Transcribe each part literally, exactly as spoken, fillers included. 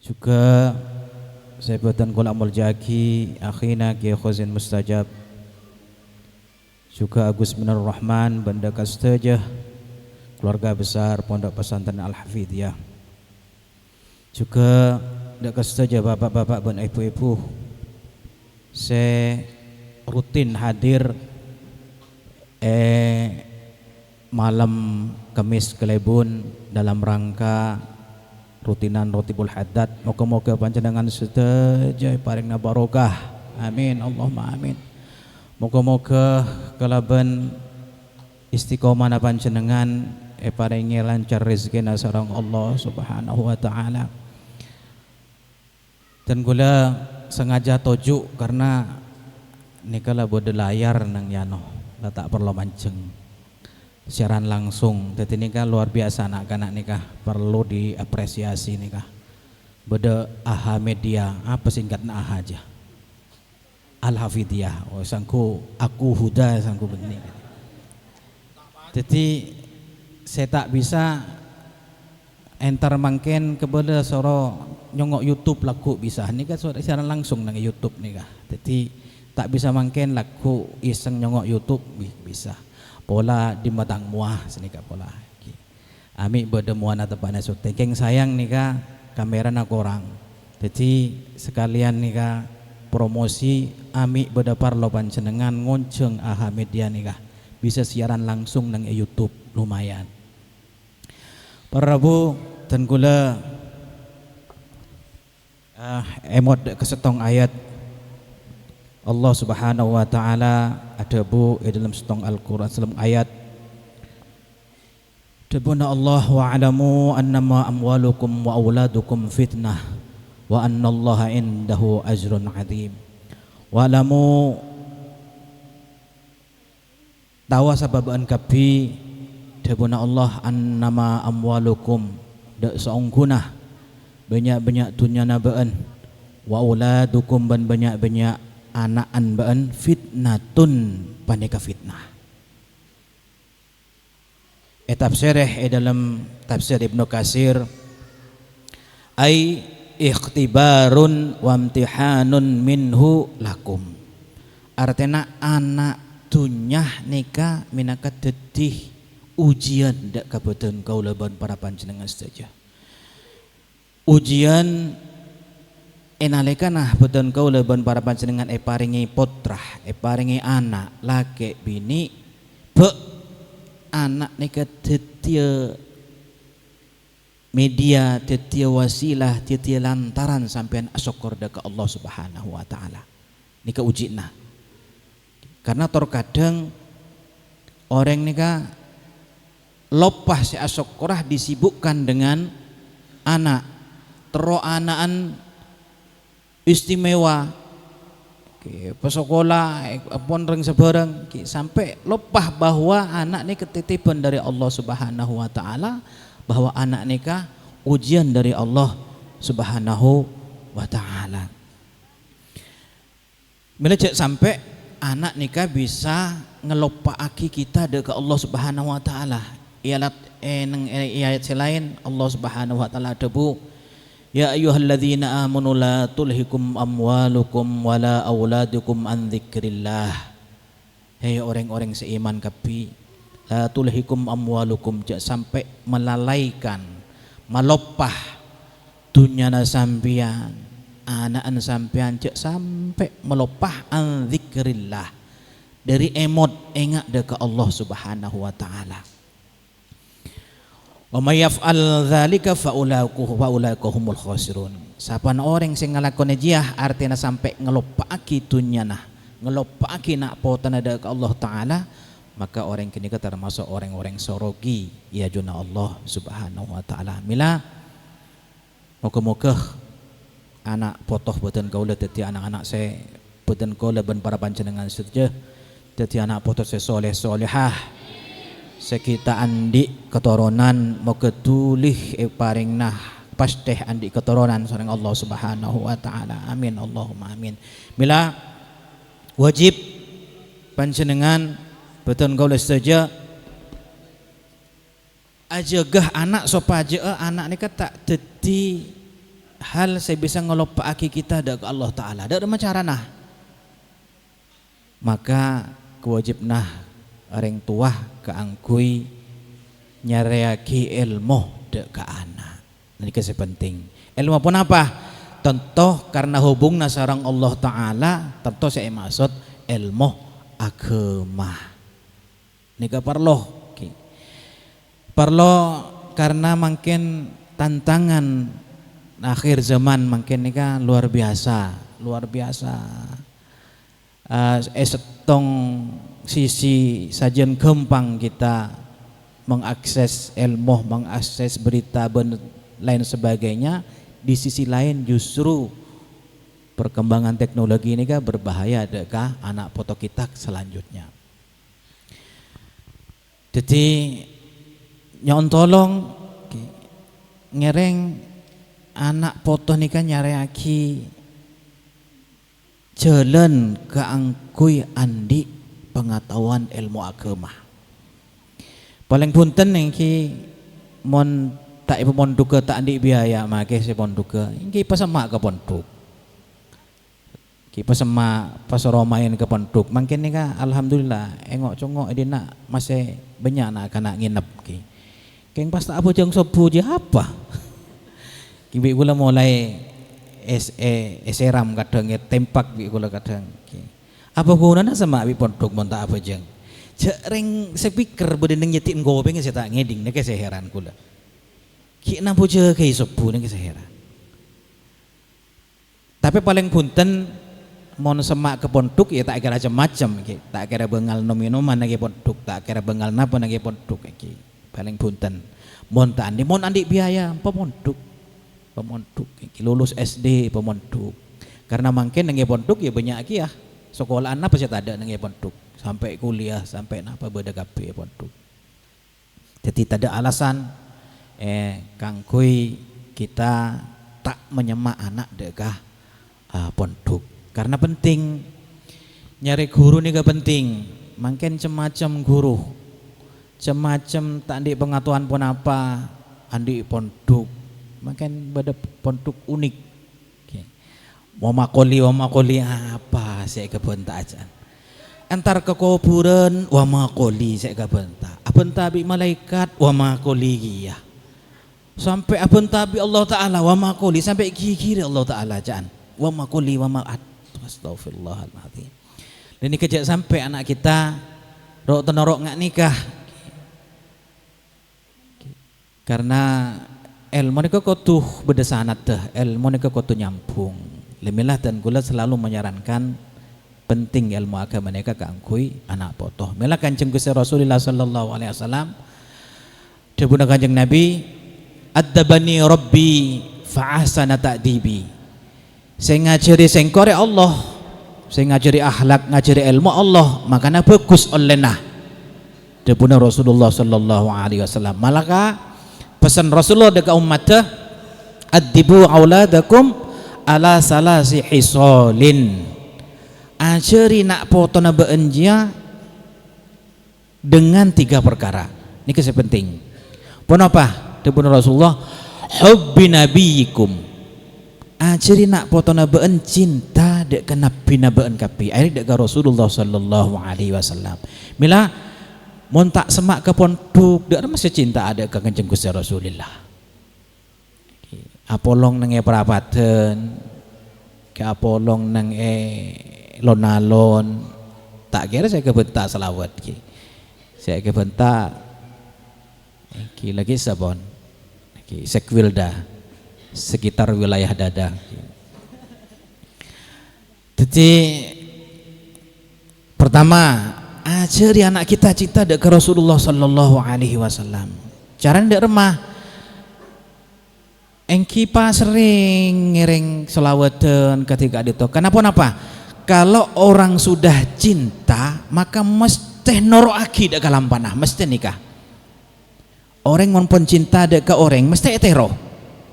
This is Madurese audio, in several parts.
Jhughâ sè bhâdhân kaulâ amoljâ'aghi akhina Kiai Khozin Mustajab, jhughâ Agus Minur Rahman bân dhâ' ka sadhâjâ keluarga besar Pondok Pesantren Al-Hafidhiyah. Jhughâ dhâ' ka sadhâjâ bapa'-bapa' bân èbhu-èbhu sè rutin hadir è malem Kemmès kalèbun dalam rangka rutinan Rotibul Haddad. Moghâ-moghâ panjhennengngan sadhâjâ èparèngana barokah. Amin, Allahumma amin. Moghâ-moghâ kalabân istiqomana panjhennengngan èparèngè lancar rejhekkèna sareng Allah Subhanahu wa Ta'ala. Dân kaulâ sengaja toju' karna nèka la bâdâ layar neng è ano, la ta' parlo manjheng. Siaran langsung, dhâddhi nèka luar biasa na'-kana' nèka parlo diapresiasi nèka. Bâdâ A H Media, apa singkatnya A H jâ? Al-Hafidhiyah. Oh, sangghu aku Huda, sangghu bânnè. Dhâddhi, sè ta' bisa entar mangkèn kabâlâ soro nyongngo' YouTube lagghu' bisa. Nèka so-, siaran langsung neng YouTube nèka. Dhâddhi, ta' bisa mangkèn lagghu' iseng nyongngo' YouTube bi-, bisa. Pola dimma tang mowa sanèka pola. Ami' bâdâ mowana teppa'na syuting. Kèng sayang nèka kamerana korang. Dhâddhi, sakalèyan nèka promosi, ami' bâdâ parlo panjhennengngan ngonjhâng A H Media nèka. Bisa siaran langsung neng è YouTube, lumayan. Para rabu, dân kaulâ, eh, èmot dhâ' ka sèttong ayat. Allah Subhanahu wa Ta'ala adhâbu è dâlem sèttong Al-Qur'an, sèttong ayat. Dhâbuna Allah, "Wa'lamu annama amwalukum wa auladukum fitnah, wa annallaha indahu ajrun adzim." Wa'lamu, taowa sabâ' bâ'ân kabbhi, dhâbuna Allah, "Annama amwalukum," dhâ' saongghuna bânnya'-bânnya' dhunnyana bâ'ân, "wa auladukum," bân bânnya'-bânnya' ana'na bâ'ân, "fitnatun," panèka fitnah. Ètafsirè è dâlem tafsir Ibnu Katsir, "Ai ikhtibarun wa imtihanun minhu lakum." Artèna ana' dhunnya nèka mènangka dhâddhi ujiân dhâ' ka bâdân kaulâ bân para panjhennengngan sadhâjâ. Ujiân è nalèkana bâdân kaulâ bân para panjhennengngan èparèngè pottra, èparèngè ana', lakè', binè', bâ', ana' nèka dhâddhiyâ media, dhâddhiyâ wasilah, dhâddhiyâ lantaran sampèyan asokkor dhâ' ka Allah Subhanahu wa Ta'ala. Nèka ujianna. Karna tor kadhâng orèng nèka loppa sè asokkorra disibukkan dengan ana'. Terro ana'na istimewa, ghi, pasakola, ampon rèng sabhârâng, ghi, sampè' loppa bahwa ana' nèka titipan dhâri Allah Subhanahu wa Ta'ala, bahwa ana' nèka ujian dhâri Allah Subhanahu wa Ta'ala. Mèla jhâ' sampè' ana' nèka bisa ngaloppa'aghi kita dhâ' ka Allah Subhanahu wa Ta'ala. È alat-, è neng-, è ayat sè laèn, Allah Subhanahu wa Ta'ala adhâbu, "Ya ayyuhalladzina amanu la tulhikum amwalukum wala auladukum an dzikrillah." He, orèng-orèng sè iman kabbhi, "La tulhikum amwalukum," jhâ' sampè' malalaikan, maloppa dhunnyana sampèyan, ana'na sampèyan, jhâ' sampè' maloppa an dzikrillah, dhâri èmot, enga' dhâ' ka Allah Subhanahu wa Ta'ala. "Wa may yaf'al dzalika fa ulaiku-, fa ulaika humul khasirun." Sapana orèng sè ngalakonè jiyâ, artèna sampè' ngaloppa'aghi dhunnyana, ngaloppa'aghi na'-potona dhâ' ka Allah Ta'ala, maka orèng ghânèka tamaso' orèng-orèng sè rogi è ajunanna Allah Subhanahu wa Ta'ala. Mèla, moghâ-moghâ ana' poto bâdân kaulâ dhâddhi na'-kana' sè bâdân kaulâ bân para panjhennengngan sadhâjâ dhâddhi ana' poto sè soleh-solehah, sè ghi' ta' andi' katoronan, moghâ dhuli èparèngana pastè andi' katoronan sareng Allah Subhanahu wa Ta'ala. Amin, Allahumma amin. Mèla wajib panjhennengngan bâdân kaulâ sadhâjâ ajâgâ ana' sopajâ'â ana' nèka ta' dhâddhi hal sè bisa ngaloppa'aghi kita dâ' ka Allah Ta'ala. Dâ' remma carana? Maka kawâjibhânna orèng towa kaangghuy nyarèyaghi èlmo dâ' ka ana'. Nèka sè penting. Èlmo ponapa? Tanto karna hubunganna sareng Allah Ta'ala, tanto sè èmaksod èlmo aghâma. Nèka parlo, ghi. Parlo karna mangkèn tantangan akhir zaman mangkèn nèka luar biasa, luar biasa. Eh, è sèttong sisi sajân ghâmpang kita mengakses èlmo, mengakses berita bân lain sebagainya, di sisi lain justru perkembangan teknologi nèka berbahaya dâ' ka ana' poto kita selanjutnya. Dhâddhi, nyo'on tolong, ghi, ngèrèng ana' poto nèka nyarèyaghi jhâlân kaangghuy andi' pangataowan èlmo aghâma. Palèng bhunten èngghi mon ta' èpamondhughâ ta' andi' biaya makè sè pondhughâ, èngghi pasemma' ka pondhuk. Ghi pasemma', pasoro maèn ka pondhuk. Mangkèn nèka, alhamdulillah, èngo'-congo' è dinna' masè bânnya' na'-kana' ngènep, ghi. Kèng pas ta' abhâjâng sobbhu, jiyâ apa? Ghi bi' kaulâ molaè es-, è-, èsèram kadhâng, ètempak bi' kaulâ kadhâng, ghi. Apa ghunana semma' bi' pondhuk mon ta' abhâjâng? Jhâ' rèng speaker bâdâ neng nyèdhi'na kopèng sè ta' ngèdhing, nèka sè hèran kaulâ. Ghi' nambu jâgâi sobbhu nèka sè hèran. Tapè palèng bhunten, mon semma' ka pondhuk, ya ta' kèra cem-macem, ghi. Ta' kèra bângal nom-ènoman neng è pondhuk, ta' kèra bângal napa neng è pondhuk, ghi. Palèng bhunten. Mon ta' andi', mon andi' biaya, pamondhuk. Pamondhuk, ghi. Lulus S D, pamondhuk. Karna mangkèn neng è pondhuk, ya bânnya' kèya. Sakola'an napa sè tadâ' neng è pondhuk. Sampè' kuliah, sampè' napa bâdâ kabbhi è pondhuk. Dhâddhi, tadâ' alasan, eh, kaangghuy kita ta' manyemma' ana' dâ' ka, eh, pondhuk. Karna penting, nyarè ghuru nèka penting. Mangkèn cem-macem ghuru. Cem-macem ta' andi' pangataowan ponapa, andi' pondhuk. Mangkèn bâdâ pondhuk unik. Oke. Wa ma qoli, wa ma qoli, apa sè èkabhânta' ajâ'ân? Entar ka kobhurân, wa ma qoli sè èkabhânta'. Abhânta bi' malaèkat, wa ma qoli kèya. Sampè' abhânta bi' Allah Ta'ala, wa ma qoli, sampè' ghighirè Allah Ta'ala ajâ'ân. Wa ma qoli, wa ma at-, astagfirullahaladzim. Dan nèka jhâ' sampè' ana' kita ro'-, tenoro' nga' nèka. Karna èlmo nèka kodhu bâdâ sanaddhâ, èlmo nèka kodhu nyambhung. Lè-, mèla dân kaulâ selalu menyarankan penting èlmo aghâma nèka kaangghuy ana' poto. Mèla Kanjeng Ghustè Rasulullah sallallahu alaihi wasallam, dhâbuna Kanjeng Nabi, "Addabani Rabbi fa ahsana ta'dibi." Sè ngajhâri sèngko' rè Allah, sè ngajhâri akhlak, ngajhâri èlmo Allah, mangkana bhâghus ollèna. Dhâbuna Rasulullah sallallahu alaihi wasallam. Malaka pesan Rasulullah dâ' ka ommaddhâ, "Addibu auladakum ala salasi hisalin." Ajhâri na' potona bâ'ân jiyâ dengan tiga perkara. Nèka sè penting. Ponapa? Dhâbuna Rasulullah, "Hubbi nabiyyikum." Ajhâri na' potona bâ'ân cinta dâ' ka nabbhina bâ'ân kabbhi, arè dâ' ka Rasulullah sallallahu alaihi wasallam. Mèla, mon ta' semma' ka pondhuk, dâ' remma sè cinta dâ' ka Kanjeng Ghustè Rasulillah. Apolong neng è parapadhân, ghi' apolong neng è lon-alon, ta' kèra sè èkabhânta' salawat, ghi. Sè èkabhânta', ghi, lagi sabon, ghi, sekwil dâ, sekitar wilayah dâdâ, ghi. Dhâddhi, pertama, ajhâri ana' kita cinta dâ' ka Rasulullah sallallahu alaihi wasallam. Carana dâ' remma? Èngghi pasèrrèng ngèrèng salawadhân kadhi ka'dinto. Kenapa-napa? Kalau orang sudah cinta, maka mestè noro'aghi dâ' ka lampana, mestè nèka. Orèng mon pon cinta dâ' ka orèng, mestè ètèro.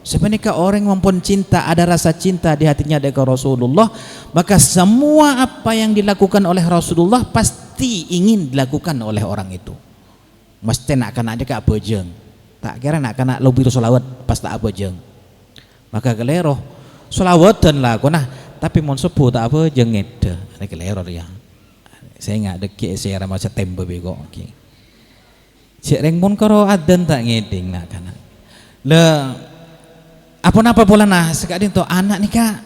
Sapanèka orèng mon pon cinta, ada rasa cinta di hatinya dâ' ka Rasulullah, maka semua apa yang dilakukan oleh Rasulullah pasti ingin dilakukan oleh orang itu. Mestè na'-kana' nèka abhâjâng. Ta' kèra na'-kana' lobi salawat pas ta' abhâjâng. Maka kalèro. Sholawatan lakona, tapè mon sobbhu ta' abhâjâng ngèdhâ. Arèya kalèro rèya. Sènga' dhâggi' è sèra maca tèmbhâ bi' ko', ghi. Jhâ' rèng mon karo adzan ta' ngèdhing na'-kana'. La, aponapa polana saka'dhinto ana' nèka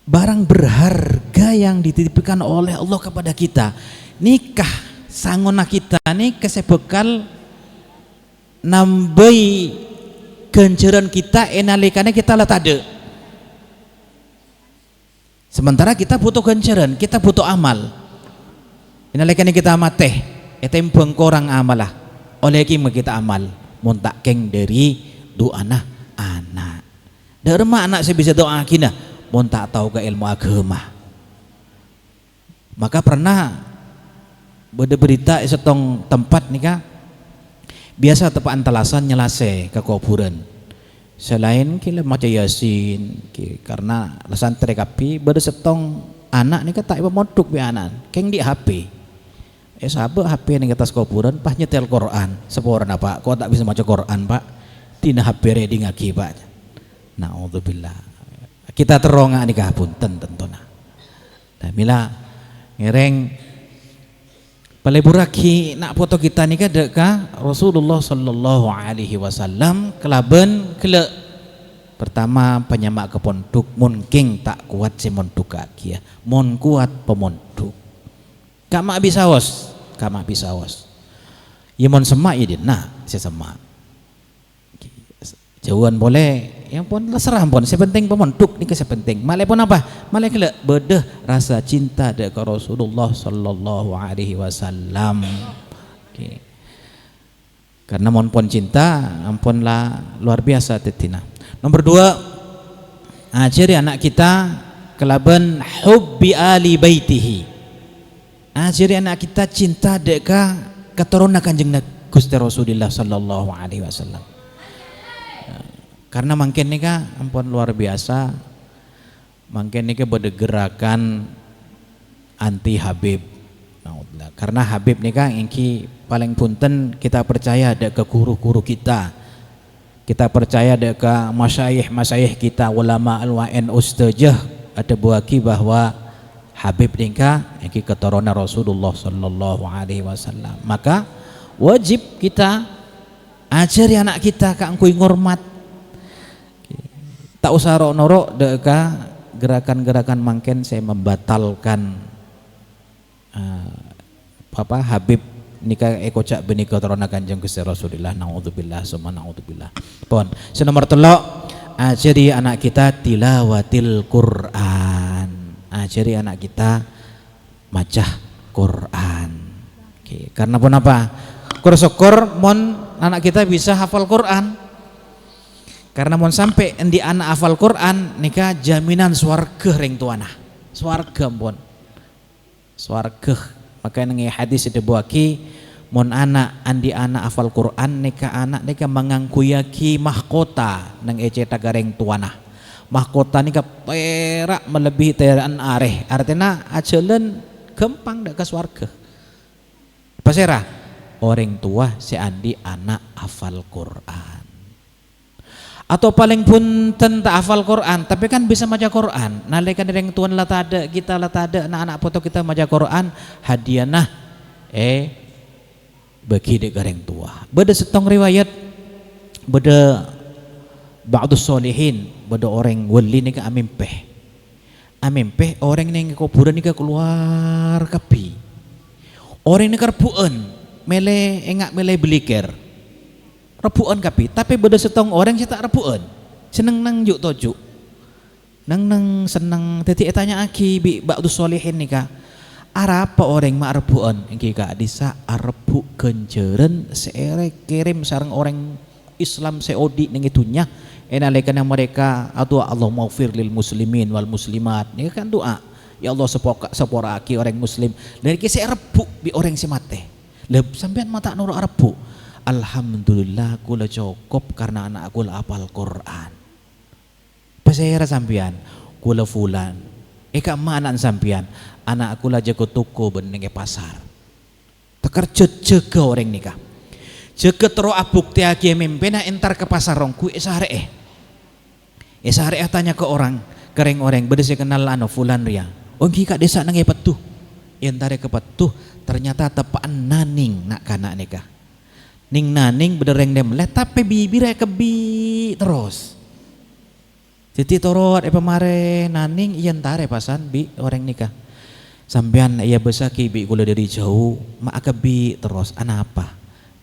barang berharga yang dititipkan oleh Allah kepada kita. Nèka sangona kita nèka sè bhâkal nambâi ghânjhârân kita è nalèkana kita la tadâ'. Sementara kita butuh ghânjhârân, kita butuh amal. È nalèkana kita matè, ètèmbhâng korang amalla, ollè kèma kita amal, mon ta' kèng dâri du'ana ana'. Dâ' remma ana' sè bisa èdu'aaghina, mon ta' tao ka èlmo aghâma. Maka pernah bâdâ berita è sèttong tempat nèka, biyasa teppa'an tellasan nyalasè ka kobhurân. Sè laèn ghi la maca Yasin, ghi, karna la santrè kabbhi, bâdâ sèttong ana' nèka ta' èpamondhuk bi' ana'na, kèng andi' H P. Èsabâ' H P nèng attas kobhurân, pas nyètèl Qur'an. "Saporana, Pa', ko' ta' bisa maca Qur'an, Pa'. Dina H P rèdingngaghi, Pa'." Na'udzubillah. Kita terro nga' nèka bhunten tantona. Nah, mèla ngèrèng palebburraghi na' poto kita nèka dâ' ka Rasulullah sallallahu alaihi wasallam kalabân ghellâ'. Pertama, panyama' ka pondhuk, mon kèng ta' kowat sè mondhughâghiyâ. Mon kowat, pamondhuk. Ka'ma' bisaos, ka'ma' bisaos. Iyâ, mon semma', iyâ dinna' sè semma'. Jhâuwân polè, iyâ ampon, terserah ampon. Sè penting pamondhuk nèka sè penting. Malè ponapa? Malè ghellâ' bâdâ rasa cinta dâ' ka Rasulullah sallallahu alaihi wasallam. Oke. Karna mon pon cinta, ampon la luar biasa dhâddhina. Nomor dua, ajhâri ana' kita kalabân hubbi ali baitihi. Ajhâri ana' kita cinta dâ' ka katoronna Kanjeng Na-, Ghustè Rasulillah sallallahu alaihi wasallam. Karna mangkèn nèka ampon luar biasa, mangkèn nèka bâdâ gerakan anti Habib. Naudzubillah. Karna Habib nèka èngghi palèng bhunten kita percaya dâ' ka ghuru-ghuru kita. Kita percaya dâ' ka masyayikh-masyayikh kita, ulama al-wa'in ustazah adhâbuwâghi bahwa Habib nèka èngghi katoronna Rasulullah sallallahu alaihi wasallam. Maka wajib kita ajhâri ana' kita kaangghuy ngormat. Ta' osa ro'-noro' dâ' ka gerakan-gerakan mangkèn sè membatalkan Ah, apa, Habib nèka èkoca' bânnè katoronna Kanjeng Ghustè Rasulillah, naudzubillah, summa naudzubillah. Pon. Sè nomor tello', ajhâri ana' kita tilawatil Qur'an. Ajhâri ana' kita maca Qur'an. Oke, karna ponapa? Kor-sokor mon ana' kita bisa hafal Qur'an. Karna mon sampè' andi' ana' hafal Qur'an, nèka jaminan sowarghâ rèng towana. Sowarghâ, ampon. Sowarghâ. Maka neng è hadis èdhâbuwâghi, mon ana' andi' ana' hafal Qur'an, nèka ana' nèka mangangghuyyâghi mahkota neng è cèthagghâ rèng towana. Mahkota nèka tèra' malebbi tèra'an arè, artèna ajhâlân ghâmpang dâ' ka sowarghâ. Pasèra? Orèng towa sè andi' ana' hafal Qur'an. Atau palèng bhunten ta' hafal Qur'an, tapè kan bisa maca Qur'an. Nalèkana rèng towana la tadâ', kita la tadâ', na'-ana' poto kita maca Qur'an, hadiyana, eh, bâgi dâ' ka rèng towa. Bâdâ sèttong riwayat, bâdâ ba'dus sholihin, bâdâ orèng wali nèka amèmpè. Amèmpè orèng neng kobhurân nèka kalowar kabbhi. Orèng nèka rebbhu'ân, mèlè, enga' mèlè bâlikèr. Rebbhu'ân kabbhi, tapè bâdâ sèttong orèng sè ta' rebbhu'ân, sè neng-neng ju'-toju'. Neng-neng senneng, dhâddhi ètanya'aghi bi' ba'dus sholihin nèka, "Arapa orèng ma' rebbhu'ân?" Èngghi ka'dhissa' arebbhu' ghânjhârân sè èrè-, kèrèm sareng orèng Islam sè odi' neng è dhunnya, è nalèkana mereka adu'a, "Allahummaghfir lil muslimin wal muslimat." Nèka kan du'a, "Ya Allah, sepoka-, sapora'aghi orèng muslim." Lha nèka sè arebbhu' bi' orèng sè matè. Lha, sampèyan ma' ta' noro' arebbhu'? "Alhamdulillah, kaulâ cokop karna ana' kaulâ apal Qur'an." Pasèra sampèyan? "Kaulâ fulan." "È, ka'emma ana'na sampèyan?" "Ana' kaulâ jâgâ toko bân neng è pasar." Takerjhât jâgâ orèng nèka. Jâgâ terro abuktèyaghi mèmpèna entar ka pasar ongghu èsarè'è. Èsarè'a tanya ka orèng, ka rèng-orèng, bâdâ sè kennal anu, fulan rèya. Oh, èngghi ka'dhissa' neng è Peddu. Èntarè ka Peddu, ternyata teppa'an nanèng na'-kana' nèka. Neng-nanèng bâdâ rèng lè-mellè, tapè bibirra èkebbi' terros. Dhâddhi torot èpamarè nanèng, èentarè pasan bi' orèng nèka. Sampèyan èabâsaghi bi' kaulâ dâri jhâu, ma' akebbi' terros, anapa?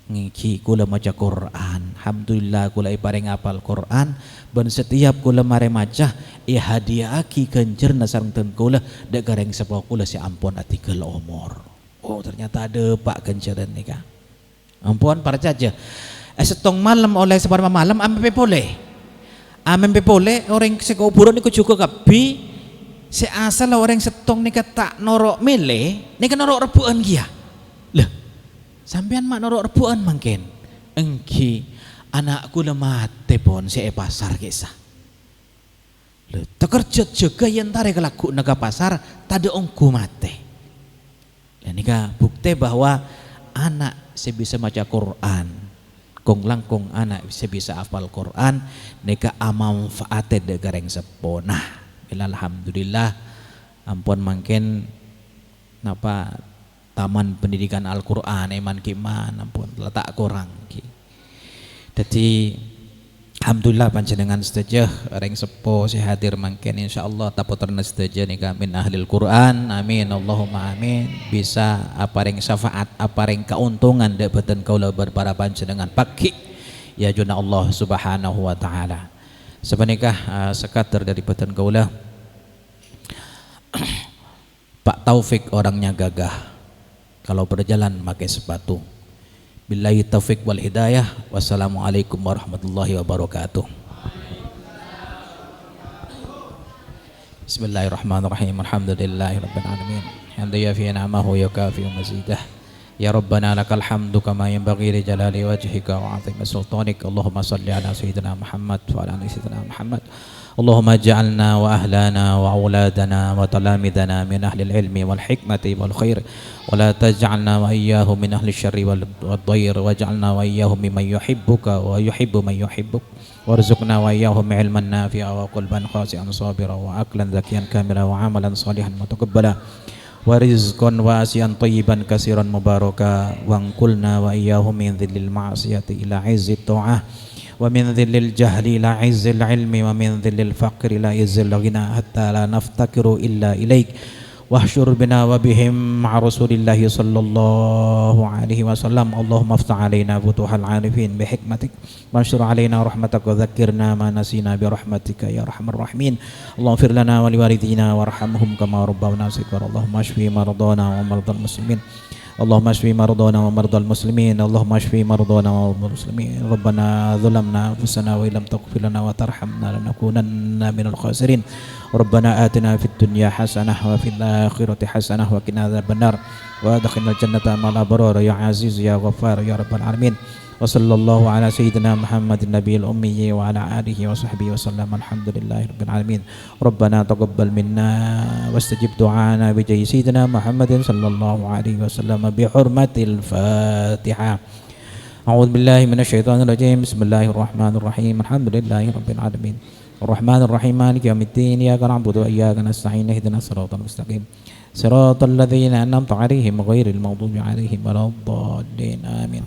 Èngghi kaulâ maca Qur'an. Alhamdulillah, kaulâ èparèng apal Qur'an, bân satèyap kaulâ marè maca, èhadiya'aghi ghânjhârânna sareng dhân kaulâ dâ' ka rèng seppo kaulâ sè ampon adhingghâl omor. Oh, ternyata dâpa' ghânjhârân nèka. Ampon, parcajâ. È sèttong malem ollè saparèma malem, amèmpè polè. Amèmpè polè, orèng sè kobhurân nèko jhughân kabbhi, sè asalla orèng sèttong nèka ta' noro' mèlè, nèka noro' rebbhu'ân kèya. Lha, sampèyan ma' noro' rebbhu'ân mangkèn? Èngghi, ana' kaulâ matè pon sè è pasar kèsa. Lha, takerjhât jâgâ èentarè ka lagghu'na ka pasar, tadâ' ongghu matè. Lha, nèka buktè bahwa ana' sè bisa maca Qur'an, kong-langkong ana' sè bisa apal Qur'an, nèka amanfaatè dâ' ka rèng seppona. Nah, alhamdulillah, ampon mangkèn napa Taman Pendidikan Al-Qur'an è man-kèman, ampon, la ta' korang, ghi. Dhâddhi, alhamdulillah, panjhennengngan sadhâjâ, rèng seppo sè hadir mangkèn, insyaallah, tapottrana sadhâjâ nèka min ahlil Qur'an. Amin, Allahumma amin. Bisa aparèng syafaat, aparèng kaontongan dâ' bhâdhân kaulâ bân para panjhennengngan paghi' è ajunanna Allah Subhanahu wa Ta'ala. Sapanèka, eh, sakadâr dâri bhâdhân kaulâ. Pak Taufik orangnya gagah. Kalau berjalan pakai sepatu. Billahi taufik wal hidayah. Wassalamualaikum warahmatullahi wabarakatuh. Bismillahirrahmanirrahim. Alhamdulillahirabbil alamin. Hamdan yuwafi ni'amahu wa yukafi'u mazidah. Ya Rabbana lakal hamdu kama yanbaghi li jalali wajhika wa 'azimi sultanik. Allahumma shalli ala sayyidina Muhammad wa ala ali sayyidina Muhammad. Allahumma ij'alna wa ahlana wa auladana wa talamidana min ahlil ilmi wal hikmati wal khair. Wa la taj'alna wa iyyahum min ahli syarri wal, wad dhair. Waj'alna wa iyyahum mimman yuhibbuka wa yuhibbu man yuhibbuk. Warzuqna wa iyyahum ilman nafi'a wa qalban khashi'an sabira wa aqlan dzakiyan kamila wa amalan shalihan mutaqabbala. Wa rizqan wasi'an thayyiban katsiran mubaraka. Wa anqilna wa iyyahum min dzillil ma'siyati ila 'izzit tha'ah. Wa min dzillil jahli ila 'izzil ilmi. Wa min dzillil faqri ila 'izzil ghina hatta la naftaqiru illa ilaik. Wahsyur bina wa bihim ma'a Rasulillahi sallallahu alaihi wasallam. Allahumma iftah alaina futuhal arifin bihikmatik. Wansyur alaina rahmataka wa dzakkirna ma nasina birahmatika ya arhamar rahimin. Allahumma ighfir lana wa liwalidina warhamhum kama rabbawna shighara. Allahumma asyfi mardana wa mardal muslimin. Allahumma asyfi mardana wa mardal muslimin. Allahumma asyfi mardana wa mardal muslimin. Rabbana zalamna anfusana wa illam taghfir lana wa tarhamna lanakunanna minal khasirin. Rabbana atina fid dunya hasanah wa fil akhirati hasanah wa qina adzabannar. Wa adkhilnal jannata ma'al abrar ya Aziz ya Ghaffar ya Rabbal alamin. Wa sallallahu ala sayyidina Muhammadin nabiyil ummi wa ala alihi wa sahbihi wa sallam. Alhamdulillahi rabbil alamin. Rabbana taqabbal minna wastajib du'ana bi jahi sayyidina Muhammadin sallallahu alaihi wasallam bi hurmatil Fatihah. A'udzu billahi minasy syaithanir rajim. Bismillahirrahmanirrahim. Alhamdulillahi rabbil alamin. Arrahmanirrahim. Maliki yaumiddin. Iyyaka na'budu wa iyyaka nasta'in. Ihdinas siratal mustaqim. Siratal ladzina an'amta 'alaihim ghairil maghdubi 'alaihim waladdallin. Amin.